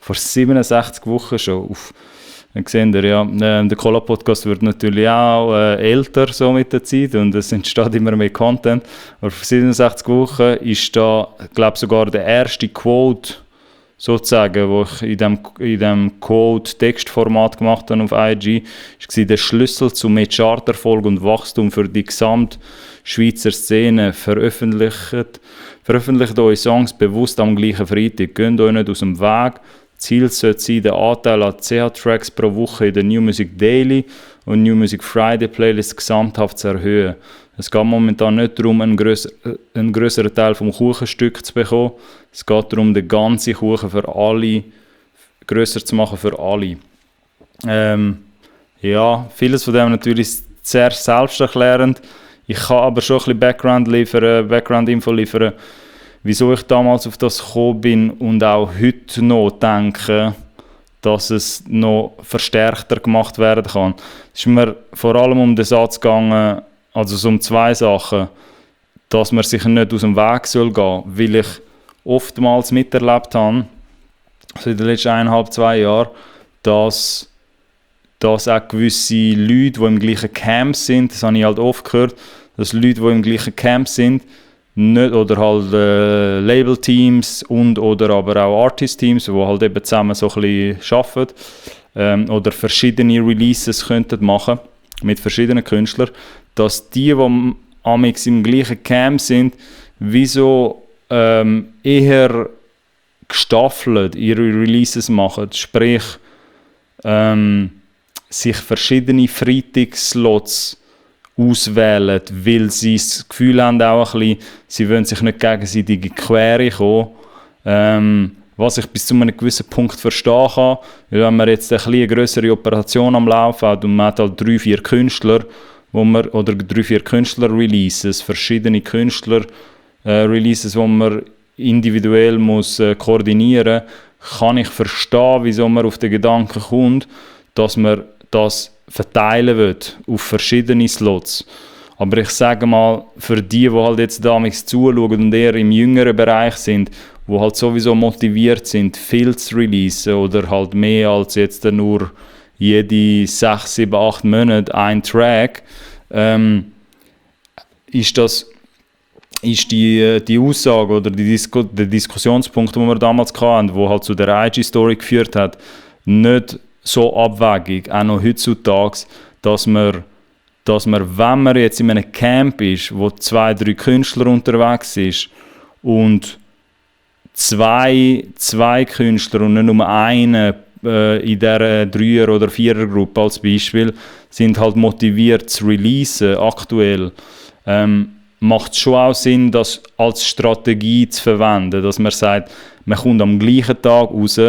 vor 67 Wochen schon auf. Dann sehen wir, ja, der Cola-Podcast wird natürlich auch älter so mit der Zeit und es entsteht immer mehr Content. Aber vor 67 Wochen ist da, glaube ich, sogar der erste Quote sozusagen, wo ich in dem Quote-Textformat gemacht habe auf IG, war der Schlüssel zu mehr Charterfolg und Wachstum für die Gesamtschweizer Szene. Veröffentlicht eure Songs bewusst am gleichen Freitag. Geht euch nicht aus dem Weg. Ziel sollte sein, den Anteil an CH-Tracks pro Woche in der New Music Daily und New Music Friday Playlist gesamthaft zu erhöhen. Es geht momentan nicht darum, einen grösseren Teil vom Kuchenstück zu bekommen. Es geht darum, den ganzen Kuchen für alle grösser zu machen für alle. Ja, vieles von dem natürlich sehr selbsterklärend. Ich kann aber schon ein bisschen Background-Info liefern, wieso ich damals auf das gekommen bin und auch heute noch denke, dass es noch verstärkter gemacht werden kann. Es ist mir vor allem um den Satz gegangen, also so um zwei Sachen, dass man sich nicht aus dem Weg gehen soll, weil ich oftmals miterlebt habe, also in den letzten 1,5-2 Jahren, dass auch gewisse Leute, die im gleichen Camp sind, das habe ich halt oft gehört, dass Leute, die im gleichen Camp sind, nicht, oder halt Label-Teams oder aber auch Artist-Teams, die halt eben zusammen so ein bisschen arbeiten oder verschiedene Releases könnten machen mit verschiedenen Künstlern, dass die amix im gleichen Camp sind, wieso eher gestaffelt ihre Releases machen, sprich sich verschiedene Freitagsslots auswählen, weil sie das Gefühl haben, auch ein bisschen, sie wollen sich nicht gegenseitig in die Quere kommen. Was ich bis zu einem gewissen Punkt verstehen kann, weil wenn man jetzt eine grössere Operation am Laufen hat und man hat halt 3-4 Künstler, oder 3-4 Künstler-Releases, verschiedene Künstler-Releases, die man individuell muss koordinieren muss, kann ich verstehen, wieso man auf den Gedanken kommt, dass man das verteilen wird auf verschiedene Slots. Aber ich sage mal, für die halt jetzt damals zuschauen und eher im jüngeren Bereich sind, die halt sowieso motiviert sind, viel zu releasen oder halt mehr als jetzt nur jede 6, 7, 8 Monate ein Track, ist die Aussage oder der Diskussionspunkt, den wir damals hatten, der halt zu der IG-Story geführt hat, nicht so abwägig, auch noch heutzutage, dass man, wenn man jetzt in einem Camp ist, wo 2-3 Künstler unterwegs ist und zwei Künstler und nicht nur einen in dieser 3er- oder 4er-Gruppe als Beispiel, sind halt motiviert zu releasen aktuell, macht es schon auch Sinn, das als Strategie zu verwenden, dass man sagt, man kommt am gleichen Tag raus,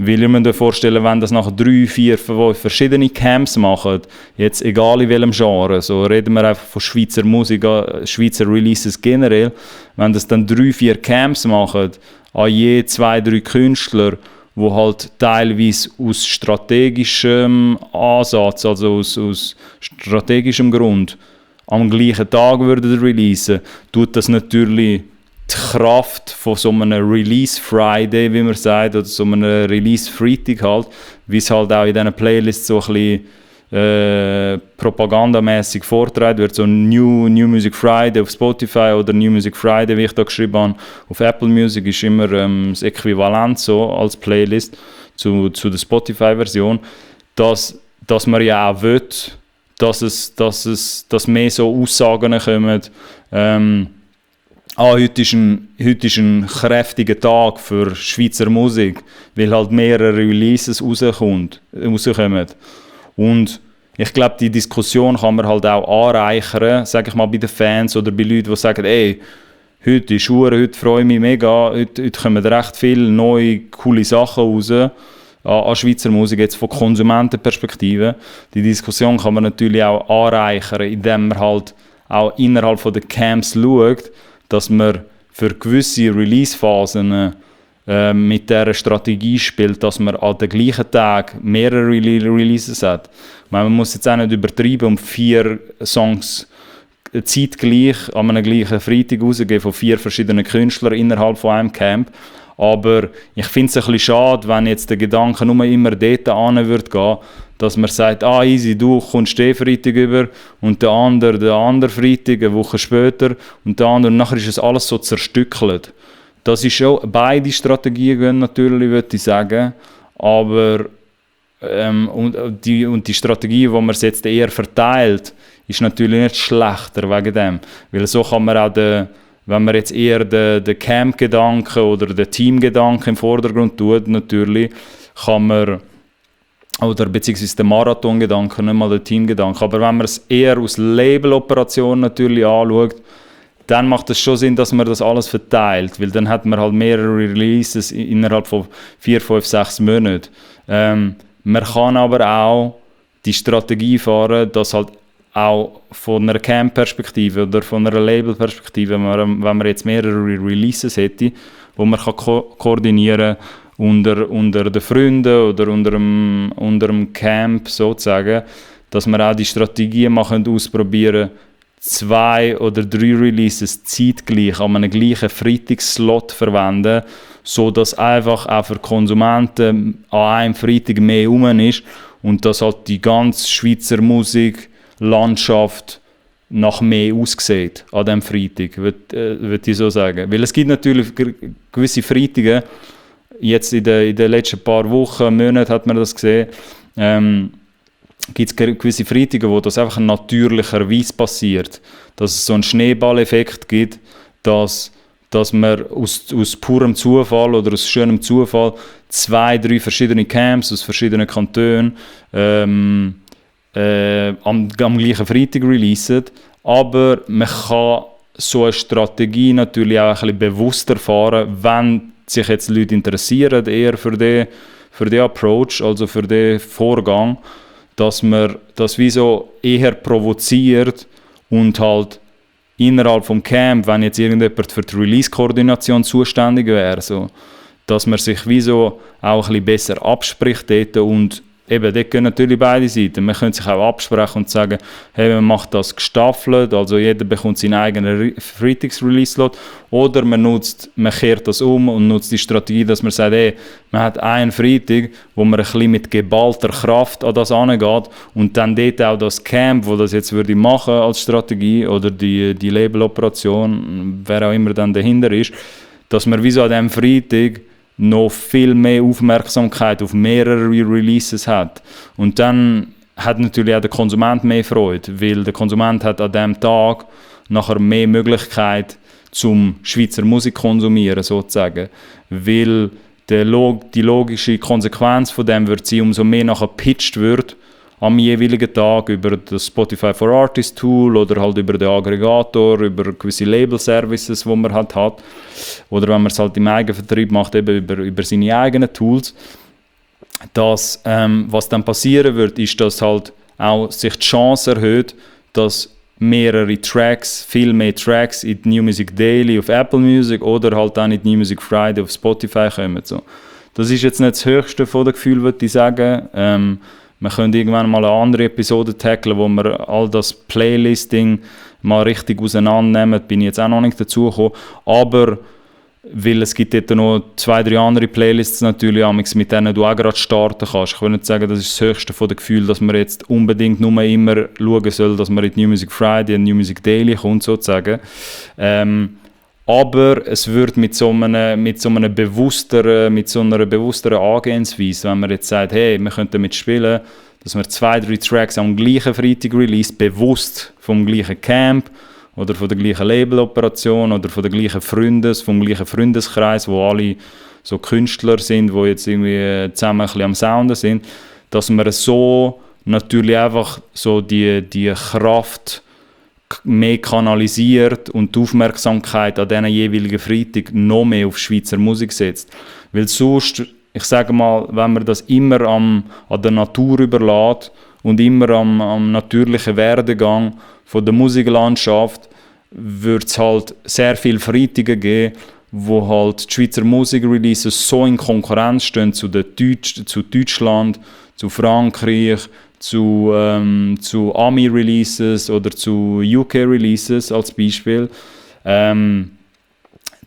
weil ich mir da vorstellen, wenn das nach 3-4 verschiedene Camps machen, jetzt egal in welchem Genre, so reden wir einfach von Schweizer Musik, Schweizer Releases generell, wenn das dann 3-4 Camps machen, an je 2-3 Künstler, wo halt teilweise aus strategischem Ansatz, also aus strategischem Grund, am gleichen Tag würden releasen, tut das natürlich die Kraft von so einem Release Friday, wie man sagt, oder so einem Release Freitag halt, wie es halt auch in diesen Playlists so ein bisschen propagandamäßig vortragen wird, so New Music Friday auf Spotify oder New Music Friday, wie ich da geschrieben habe, auf Apple Music ist immer das Äquivalent so als Playlist zu der Spotify-Version, dass man ja auch will, dass mehr so Aussagen kommen, heute ist ein kräftiger Tag für Schweizer Musik, weil halt mehrere Releases rauskommen. Und ich glaube, die Diskussion kann man halt auch anreichern, sage ich mal, bei den Fans oder bei Leuten, die sagen, ey, heute ist heute freue ich mich mega, heute kommen recht viele neue, coole Sachen raus an Schweizer Musik, jetzt von Konsumentenperspektive. Die Diskussion kann man natürlich auch anreichern, indem man halt auch innerhalb von den Camps schaut, dass man für gewisse Release-Phasen mit dieser Strategie spielt, dass man an den gleichen Tag mehrere Releases hat. Man muss jetzt auch nicht übertreiben und 4 Songs zeitgleich an einem gleichen Freitag rausgeben von 4 verschiedenen Künstlern innerhalb von einem Camp. Aber ich finde es ein bisschen schade, wenn jetzt der Gedanke nur immer dort hin würde gehen, dass man sagt, easy, du kommst den Freitag über und der andere Freitag, eine Woche später und der andere, und nachher ist es alles so zerstückelt. Das ist schon, beide Strategien gehen natürlich, würde ich sagen, aber die Strategie, die man es jetzt eher verteilt, ist natürlich nicht schlechter wegen dem, weil so kann man auch wenn man jetzt eher den Camp-Gedanken oder den Team-Gedanken im Vordergrund tut, natürlich, kann man, oder beziehungsweise den Marathon-Gedanken, nicht mal den Team-Gedanken, aber wenn man es eher aus Label-Operation natürlich anschaut, dann macht es schon Sinn, dass man das alles verteilt, weil dann hat man halt mehrere Releases innerhalb von 4, 5, 6 Monaten. Man kann aber auch die Strategie fahren, dass halt auch von einer Camp-Perspektive oder von einer Label-Perspektive, wenn man jetzt mehrere Releases hätte, wo man kann koordinieren unter den Freunden oder unter dem Camp sozusagen, dass man auch die Strategie ausprobieren, 2 oder 3 Releases zeitgleich an einem gleichen Freitagsslot verwenden, sodass einfach auch für Konsumenten an einem Freitag mehr rum ist und dass halt die ganze Schweizer Musiklandschaft nach mehr aussieht an diesem Freitag, würde ich so sagen. Weil es gibt natürlich gewisse Freitage, jetzt in den letzten paar Wochen, Monaten hat man das gesehen, gibt es gewisse Freitage, wo das einfach natürlicherweise passiert. Dass es so einen Schneeballeffekt gibt, dass man aus purem Zufall oder aus schönem Zufall 2, 3 verschiedene Camps aus verschiedenen Kantonen am gleichen Freitag releasen. Aber man kann so eine Strategie natürlich auch ein bisschen bewusster fahren, wenn sich jetzt Leute interessieren, eher für den Approach, also für den Vorgang, dass man das wie so eher provoziert und halt innerhalb vom Camp, wenn jetzt irgendjemand für die Release-Koordination zuständig wäre, so, dass man sich wie so auch ein bisschen besser abspricht dort und eben, dort gehen natürlich beide Seiten. Man könnte sich auch absprechen und sagen, hey, man macht das gestaffelt, also jeder bekommt seinen eigenen Freitags-Release-Slot, oder man kehrt das um und nutzt die Strategie, dass man sagt, hey, man hat einen Freitag, wo man ein bisschen mit geballter Kraft an das angeht und dann dort auch das Camp, wo das jetzt würde machen als Strategie oder die Label-Operation, wer auch immer dann dahinter ist, dass man wie so an diesem Freitag noch viel mehr Aufmerksamkeit auf mehrere Releases hat. Und dann hat natürlich auch der Konsument mehr Freude, weil der Konsument hat an diesem Tag nachher mehr Möglichkeit zum Schweizer Musik konsumieren, sozusagen. Weil die logische Konsequenz von dem wird sein, umso mehr nachher gepitcht wird am jeweiligen Tag über das Spotify for Artists Tool oder halt über den Aggregator, über gewisse Label-Services, die man halt hat. Oder wenn man es halt im Eigenvertrieb macht, eben über seine eigenen Tools. Was dann passieren wird, ist, dass halt auch sich die Chance erhöht, dass mehrere Tracks, viel mehr Tracks in die New Music Daily auf Apple Music oder halt dann in die New Music Friday auf Spotify kommen. So. Das ist jetzt nicht das höchste von den Gefühlen, würde ich sagen. Wir können irgendwann mal eine andere Episode tackeln, wo wir all das Playlisting mal richtig auseinandernehmen. Da bin ich jetzt auch noch nicht dazu gekommen. Aber weil es gibt dort noch 2, 3 andere Playlists natürlich, mit denen du auch gerade starten kannst. Ich will nicht sagen, das ist das höchste von den Gefühlen, dass man jetzt unbedingt nur immer schauen soll, dass man in die New Music Friday und New Music Daily kommt, sozusagen. Aber es wird mit so einer bewussteren Angehensweise, wenn man jetzt sagt, hey, wir können damit spielen, dass wir 2, 3 Tracks am gleichen Freitag release, bewusst vom gleichen Camp oder von der gleichen Labeloperation oder von der gleichen vom gleichen Freundeskreis, wo alle so Künstler sind, die jetzt irgendwie zusammen ein bisschen am Sounden sind, dass man so natürlich einfach so die Kraft mehr kanalisiert und die Aufmerksamkeit an diesen jeweiligen Freitag noch mehr auf Schweizer Musik setzt. Weil sonst, ich sage mal, wenn man das immer an der Natur überlässt und immer am natürlichen Werdegang von der Musiklandschaft, wird es halt sehr viele Freitage geben, wo halt die Schweizer Musikreleases so in Konkurrenz stehen zu Deutschland, zu Frankreich, zu Ami-Releases oder zu UK-Releases als Beispiel,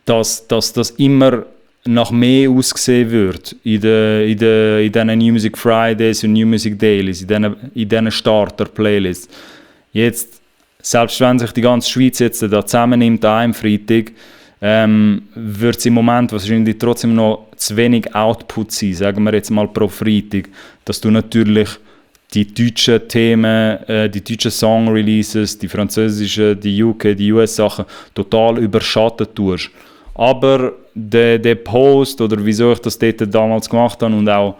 dass das immer nach mehr ausgesehen wird in diesen New Music Fridays und New Music Dailies, in diesen Starter-Playlists. Jetzt, selbst wenn sich die ganze Schweiz jetzt da zusammennimmt an einem Freitag, wird es im Moment wahrscheinlich trotzdem noch zu wenig Output sein, sagen wir jetzt mal pro Freitag, dass du natürlich die deutschen Themen, die deutschen Song-Releases, die französischen, die UK, die US-Sachen total überschatten tust. Aber der Post, oder wieso ich das dort damals gemacht habe und auch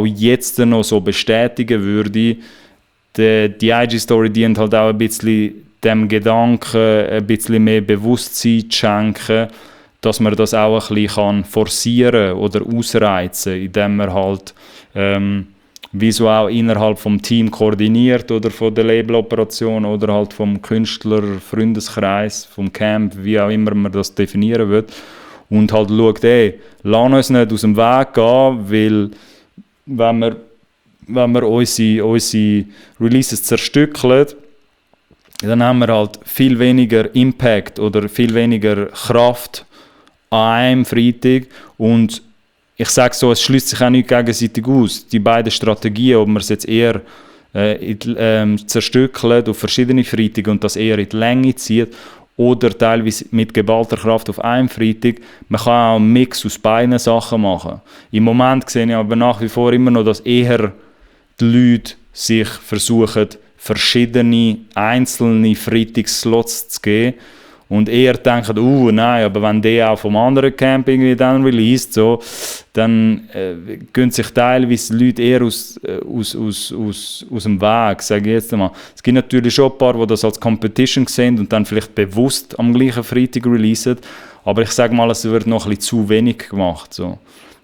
jetzt noch so bestätigen würde, die IG-Story dient halt auch ein bisschen dem Gedanken, ein bisschen mehr Bewusstsein zu schenken, dass man das auch ein bisschen forcieren kann oder ausreizen, indem man halt wie so auch innerhalb vom Team koordiniert oder von der Labeloperation oder halt vom Künstler-Freundeskreis, vom Camp, wie auch immer man das definieren wird. Und halt schaut, lass uns nicht aus dem Weg gehen, weil wenn wir unsere Releases zerstückeln, dann haben wir halt viel weniger Impact oder viel weniger Kraft an einem Freitag. Und ich sage so, es schließt sich auch nicht gegenseitig aus. Die beiden Strategien, ob man es jetzt eher zerstückelt auf verschiedene Freitage und das eher in die Länge zieht oder teilweise mit geballter Kraft auf einem Freitag. Man kann auch einen Mix aus beiden Sachen machen. Im Moment sehe ich aber nach wie vor immer noch, dass eher die Leute sich versuchen, verschiedene einzelne Freitagsslots zu geben und eher denken, nein, aber wenn der auch vom anderen Camp irgendwie dann released, so, dann gehen sich teilweise Leute eher aus dem Weg, sage ich jetzt einmal. Es gibt natürlich schon ein paar, die das als Competition sehen und dann vielleicht bewusst am gleichen Freitag releasen, aber ich sage mal, es wird noch ein bisschen zu wenig gemacht. So.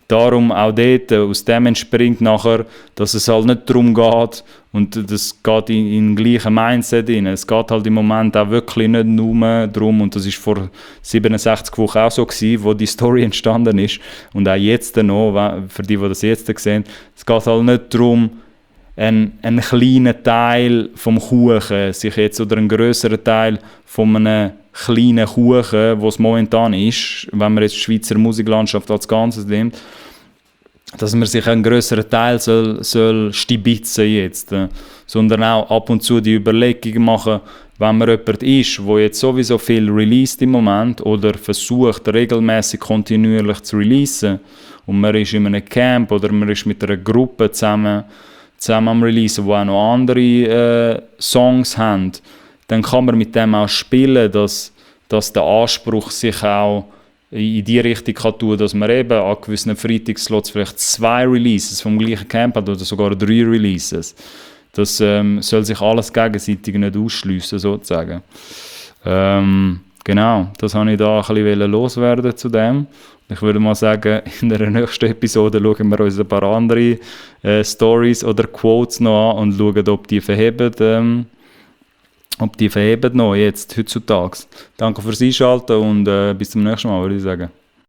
Darum auch dort, aus dem entspringt nachher, dass es halt nicht darum geht, und das geht in den gleichen Mindset rein. Es geht halt im Moment auch wirklich nicht nur darum, und das war vor 67 Wochen auch so gewesen, wo die Story entstanden ist, und auch jetzt noch, für die das jetzt sehen, es geht halt nicht darum, einen kleinen Teil vom Kuchen, sich jetzt, oder einen grösseren Teil von einem kleinen Kuchen, was es momentan ist, wenn man jetzt die Schweizer Musiklandschaft als Ganzes nimmt, dass man sich einen grösseren Teil soll stibitzen jetzt, sondern auch ab und zu die Überlegung machen, wenn man jemand ist, der jetzt sowieso viel released im Moment oder versucht, regelmäßig kontinuierlich zu releasen, und man ist in einem Camp oder man ist mit einer Gruppe zusammen am Releasen, die auch noch andere Songs haben, dann kann man mit dem auch spielen, dass der Anspruch sich auch in die Richtung kann tun, dass man eben an gewissen Freitagsslots vielleicht 2 Releases vom gleichen Camp hat oder sogar 3 Releases. Das soll sich alles gegenseitig nicht ausschliessen, sozusagen. Genau, das wollte ich da ein bisschen loswerden zu dem. Ich würde mal sagen, in der nächsten Episode schauen wir uns ein paar andere Stories oder Quotes noch an und schauen, ob die verheben noch jetzt, heutzutage. Danke fürs Einschalten und bis zum nächsten Mal, würde ich sagen.